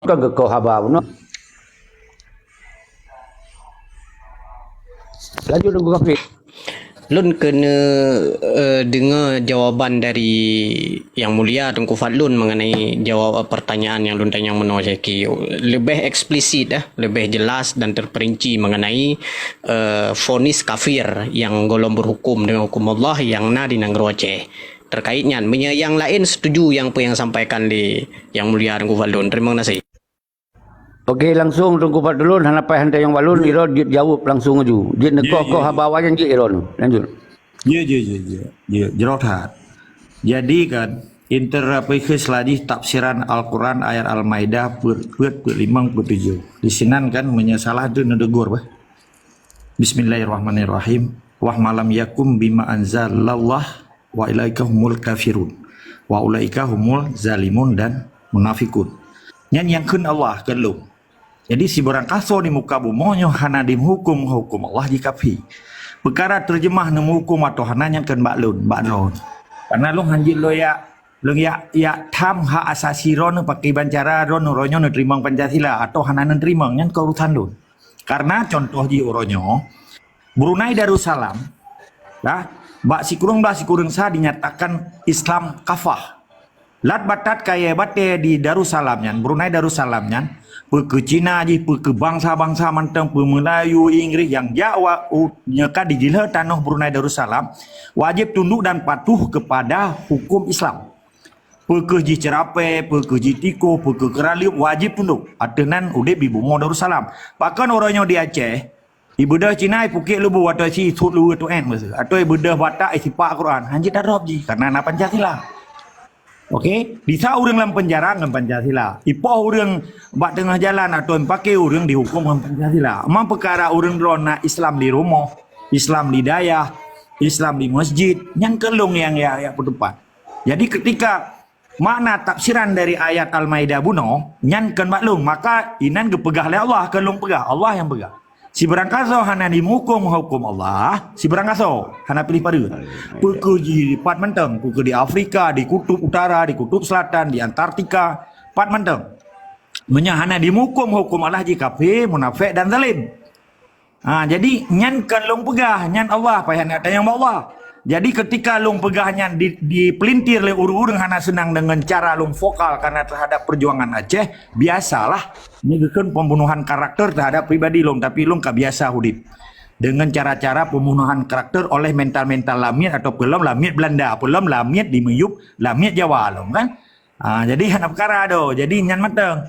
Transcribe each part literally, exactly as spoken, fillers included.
Kon geukoh haba bunoe. Lanjut Teungku Kafir. Lôn keuneuk, eh, deungoe jawaban dari Yang Mulia Teungku Fadlun mengenai jawab pertanyaan nyang lôn tanyong meunoe, Syekh. Leubeh eksplisit, eh, leubeh jelas dan terperinci mengenai, eh, vonis kafir nyang gohlom berhukum dengan hukum Allah nyang na di nanggroe Aceh. Terkait nyan, meunyoe nyang laén setuju nyang peue nyang sampaikan lé Yang Mulia Teungku Fadlun. Terima kasih. Okey, langsung Teungku Fadlun, hana payah hana tanyong bak lôn, Iron jeuet jaweueb langsung aju. Jeuet neukoh-koh haba awak nyan jeuet Iron. Lanjut. Ya, ya, ya, ya. Ya, jroh that. Jadi kan, inter apa ke selajih tafsiran Al-Quran ayat Al-Maidah peuet, peuet, peuet limong, peuet tujoh. Di sinan kan meunyoe salah tu neudegur bah. Bismillahirrahmanirrahim. Wa malam yakum bima anzalallah wa ulaika humul kafirun. Wa ulaika humul zalimun dan munafikun. Nyan nyang kheun Allah keu lôn. Jadi sibarang kaso di muka bumoe nyoe hana dimeuhukum hukum Allah jikafi. Peukara terjemah neumeuhukum atau hana nyan kheun bak lôn, bak droe. Karena lôn hanjeuet lôn yak, lôn yak, yak tham hak asasi droe nyoe pakai bancara droe nyoe, droe nyoe neuteurimong Pancasila atau hana neuteurimong, nyan keu urusan lôn. Karena contoh jih uroe nyoe, Brunei Darussalam, dah, bak sikureueng blah sikureueng sa dinyatakan Islam kafah. Lat batat kayée batée di Darussalam nyan, Brunei Darussalam nyan, peu keu Cina jih, peu keu bansa-bansa mantong, peu Meulayu, Inggris nyang jak wa-, u-, nyeuka dijilheu tanoh Brunei Darussalam, wajib tunduk dan patuh kepada hukum Islam. Peu keu jih ceurapée, peu keu jih tikoh, peu keu keuraleueb, wajib tunduk. Ateueh nan udeb di bumoe Darussalam. Pakon uroe nyoe di Aceh, ibeudôh Cina ipukek lubu atau si sut luwe tu en masa. Atau ibeudôh Batak isipak Quran. Hanjeuet tarôb jih karena na Pancasila. Okey, disa ureuëng lam penjara ngon Pancasila. Ipoh ureuëng bak teungoh jalan atau ipakei ureuëng dihukum ngon Pancasila. Memang peukara ureuëng droe na Islam di rumoh, Islam di dayah, Islam di masjid, nyang keu lôn nyang ya, ya peuteupat. Jadi ketika makna tafsiran dari ayat Al-Maidah bunoe, nyan kheun bak lôn, maka inan geupeugah lé Allah, keu lôn peugah, Allah nyang peugah. Sibarang kaso hana dimeuhukum hukum Allah, sibarang kaso hana piléh pareuen. Peu keu jih pat mantong, peu keu di Afrika, di Kutub Utara, di Kutub Selatan, di Antartika, pat mantong. Meunyoe hana dimeuhukum hukum Allah jikafi, munafék dan zalim. Ha, jadi nyan kheun lôn peugah, nyan Allah, payah neutanyong bak Allah. Jadi ketika lôn peugah nyan di, dipelintir lé ureuëng-ureuëng hana seunang deungon cara lôn vokal karena terhadap perjuangan Aceh, biasalah. Ini geukheun pembunuhan karakter terhadap pribadi lôn, tapi lôn ka biasa udeb. Dengan cara-cara pembunuhan karakter oleh mental-mental lamiet atau peulom lamiet Belanda, peulom lamiet di miyueb lamiet Jawa lom kan. Ha, jadi hana peukara doh. Jadi nyan mantong.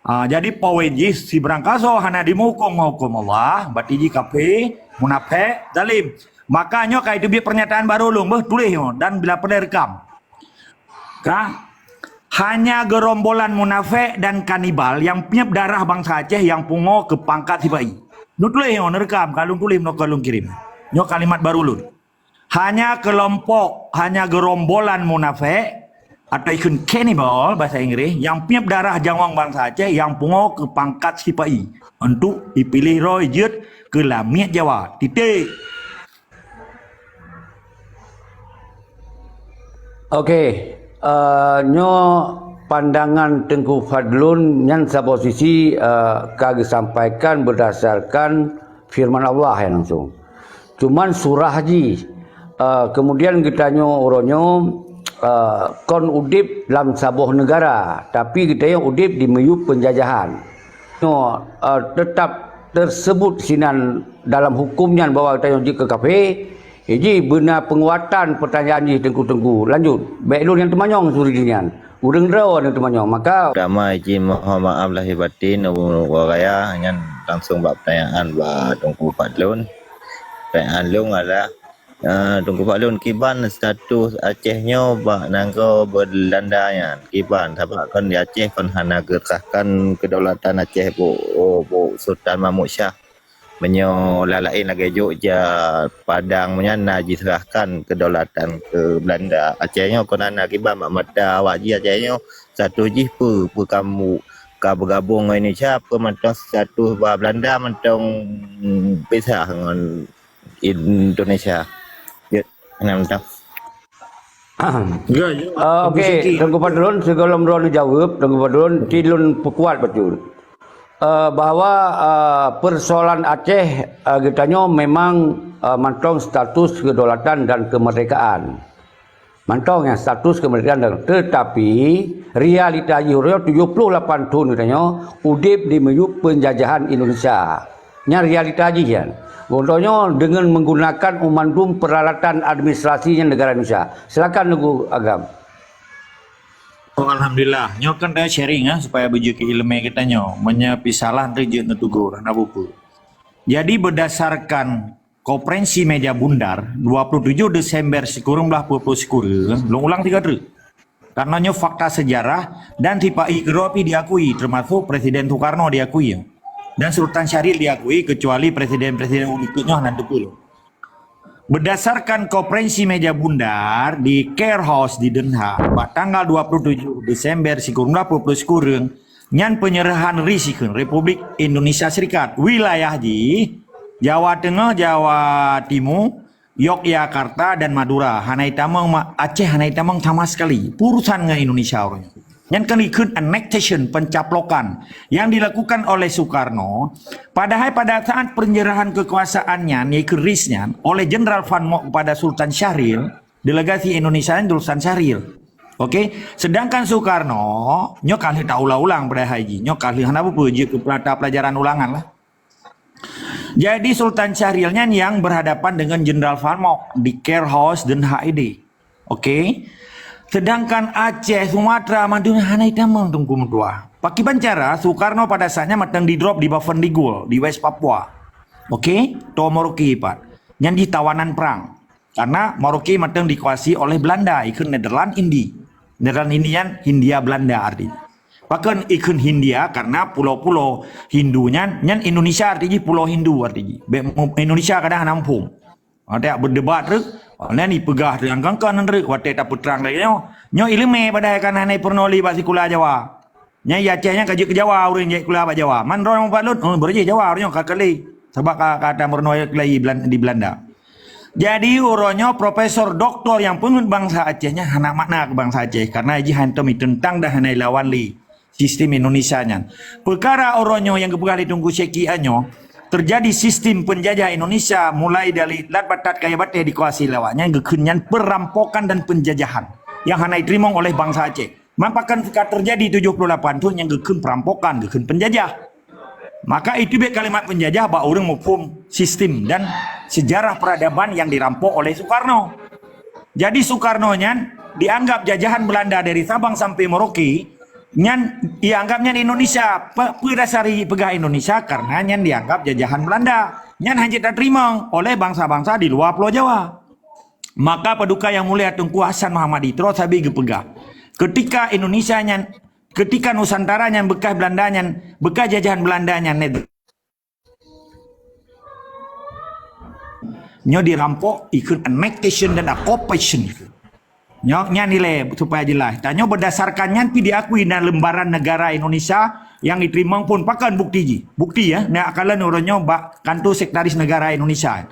Ha, jadi poin jih sibarang kaso hana dimeuhukum hukum Allah, berarti jih kafir, munafék, zalim. Maka nyoe ka iteubiet pernyataan baru lôn beuh tuléh nyoe dan bila peureulée rekam. Ka hanya gerombolan munafék dan kanibal nyang piep darah bansa Aceh nyang pungo keu pangkat sipai. Neutuléh nyoe neurekam ka lôn tuléh nyoe ka lôn kirém. Nyoe kalimat baru lôn. Hanya kelompok, hanya gerombolan munafék atau ikheun cannibal bahasa Inggris nyang piep darah jawang bansa Aceh nyang pungo keu pangkat sipai untuk dipiléh droe jeuet keu lamiet Jawa. Titik. Okey, eh, nyoe pandangan Teungku Fadlun nyan saboh sisi, eh, ka geusampaikan berdasarkan firman Allah nyang langsung. Cuman surah jih, eh, kemudian geutanyoe uroe nyoe, eh, kon udeb lam saboh negara, tapi geutanyoe udeb di miyueb penjajahan. Nyoe, eh, tetap tersebut sinan dalam hukum nyan bahwa geutanyoe jeuet keu kafé, Iji beuna penguatan pertanyaan jih Teungku-teungku. Lanjut, bék lôn nyang teumanyong suri jih nyan. Ureuëng droe nyang teumanyong. Maka Damai jih mohon maaf lahir batin, ureuëng raya nyan langsung bak pertanyaan bak Teungku Fadlun. Pertanyaan lôn adalah, eh, Teungku Fadlun, kiban status Aceh nyoe bak nanggroe Belanda nyan? Kiban, sabab kan di Aceh kan hana geuserahkan kedaulatan Aceh bak, bak Sultan Mahmud Shah. Meunyoe lam laén lagée Jogja, Padang, meunyan na jiserahkan kedaulatan keu Belanda. Aceh nyoe kon hana kiban bak mata awak jih Aceh nyoe, status jih peue, peue kamu ka beugabong ngon Indonesia, peue mantong status bak Belanda mantong pisah ngon Indonesia. Ya, hana mantong. Ya, ya. Ah, Teungku okey, Syekh. Teungku Fadlun, sigohlom droeneuh jaweueb, Teungku Fadlun, ti lôn peukuat bacut. Eh, bahwa, eh, persoalan Aceh, eh, geutanyoe memang, eh, mantong status kedaulatan dan kemerdekaan. Mantong nyang status kemerdekaan dan, tetapi realita jih uroe tujuh puluh lapan thon geutanyoe udeb di miyueb penjajahan Indonesia. Nyan realita jih nyan. Contohnya dengan menggunakan mandum peralatan administrasi negara Indonesia. Silakan Teungku Agam. Oh, alhamdulillah. Nyoe kan saya sharing, ah, supaya beujeuet keu ileumèe geutanyoe. Meunyoe pih salah, nanti jeuet neutegur, hana peue-peue. Jadi, berdasarkan konferensi meja bundar dua puluh tujuh Desember sikureueng blaih peuet ploh sikureueng, lôn ulang tiga kali. Karena nyoe fakta sejarah dan sipa-i keudroe pih diakui, termasuk Presiden Soekarno diakui, ya. Dan Sultan Syahrir diakui, kecuali presiden-presiden berikutnya hana teupeu. Berdasarkan konferensi meja bundar di Care House di Den Haag, bak tanggal dua puluh tujuh Desember sikureueng blaih peuet ploh sikureueng, nyan penyerahan ri sikheun Republik Indonesia Serikat. Wilayah jih, Jawa Teungoh, Jawa Timu, Yogyakarta dan Madura. Hana itamong ma-, Aceh hana itamong sama sekali. Urusan ngon Indonesia uroe nyoe. Nyan kan dikheun annexation, pencaplokan yang dilakukan oleh Soekarno. Padahai pada saat penyerahan kekuasaan nyan, yaitu ris nyan, oleh Jenderal Van Mook kepada Sultan Syahrir, delegasi Indonesia nyan Sultan Syahrir. Okey, sedangkan Soekarno, nyoe ka lheueh taulang-ulang padahai jih. Nyoe ka lheueh hana peue-peue, jeuet keu pela-, pelajaran ulangan lah. Jadi Sultan Syahrir nyan yang berhadapan dengan Jenderal Van Mook di Care House Den Haag idi. Okey. Sedangkan Aceh, Sumatera, Madura hana itamong Teungku meutuah. Pakiban cara, Soekarno pada saat nyan mantong di-drop di Boven di Gol, di West Papua. Okey, atau Merauke pat. Nyan jih tawanan perang. Karena Merauke mantong dikuasai oleh Belanda, ikheun Netherlands Indi. Netherlands Indi nyan Hindia Belanda arti. Pakon ikheun Hindia, karena pulo-pulo Hindu nyan, nyan Indonesia arti jih pulo Hindu arti jih. Bèk mu-, Indonesia kadang hana muphom. Watèe berdebat treuk, nyan ipeugah treuk, angkang-angkang treuk, watèe tapeutrang lagèe nyoe. Nyoe ileumèe padahai kan hana ipeurunoe lé bak sikula Jawa. Nyan i Aceh nyan ka jeuet keu Jawa, ureueng jeuet sikula bak Jawa. Man droe nyang mupat lôn, oh, beureuji Jawa ureueng nyoe ka keu lé. Sabab ka, ka tameurunoe lé i Belan-, di Belanda. Jadi, uroe nyoe profesor doktor nyang peungeut bansa Aceh nyan hana makna keu bansa Aceh, karena jih hantom iteuntang dan hana ilawan lé sistem Indonesia nyan. Peukara uroe nyoe nyang geupeugah lé Teungku Syeki nyoe, terjadi sistem penjajah Indonesia mulai dari Lat Batat Kaya Batèe dikuasai lé awak nyan, geukheun nyan perampokan dan penjajahan nyang hana iteurimong oleh bansa Aceh. Man pakon ka terjadi tujoh ploh lapan thon nyang geukheun perampokan, geukheun penjajah. Maka itu bèk kalimat penjajah bak ureueng muphom sistem dan sejarah peradaban yang dirampok oleh Soekarno. Jadi Soekarno nyan dianggap jajahan Belanda dari Sabang sampai Merauke, nyan dianggap nyan Indonesia. Pe-, peue dasar ipeugah Indonesia? Karena nyan dianggap jajahan Belanda. Nyan hanjeuet tateurimong oleh bansa-bansa di luwa Pulo Jawa. Maka Paduka Yang Mulia Teungku Hasan Muhammad Itro sabe geupeugah, ketika Indonesia nyan, ketika Nusantara nyan bekas Belanda nyan, bekas jajahan Belanda nyan, nyoe dirampok, ikheun annexation dan occupation. Nyoe nyan nilai supaya jelas. Tanyoe berdasarkan nyan pih diakui na lembaran negara Indonesia nyang iteurimong phon. Pakon bukti jih? Bukti ya, na kalon uroe nyoe bak kantor sekretaris negara Indonesia.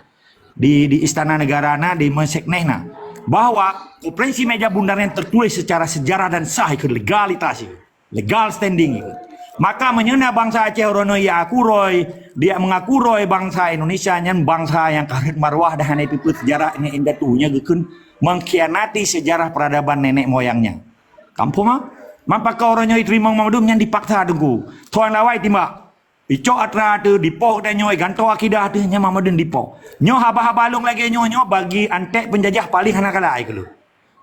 Di, di Istana Negara na, di Mensesnek na, bahwa konferensi meja bundar nyan tertulis secara sejarah dan sah, ikheun legalitas, ikheun legal standing, ikheun. Maka meunyoe na bansa Aceh uroe nyoe ia aku roi, dia mengaku roi bansa Indonesia, nyan bansa nyang ka rhot marwah dan hana ipeupeue sejarah nyan indatu, nyan geukheun mengkhianati sejarah peradaban nenek moyangnya. Kamoe, ma? Man pakon uroe nyoe iteurimong mandum nyan dipaksa, Teungku. Tuan lawai timbak. Icok atra teuh dipoh, dan nyoe gantoe akidah teuh, nyan mandum dipoh. Nyoe haba-haba lôn lagèe nyoe, nyoe bagi antek penjajah paling hana galak keu lôn.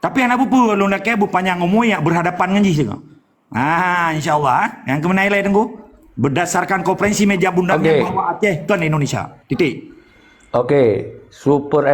Tapi hana peue-peue, lôn lakèe beupanyang umui nyang berhadapan ngon jih singoh. Ah, insya Allah, eh. Nyang keumeunai lé Teungku. Berdasarkan konferensi meja bundar nyan, okey, bahwa Aceh kon Indonesia. Titik. Okey, super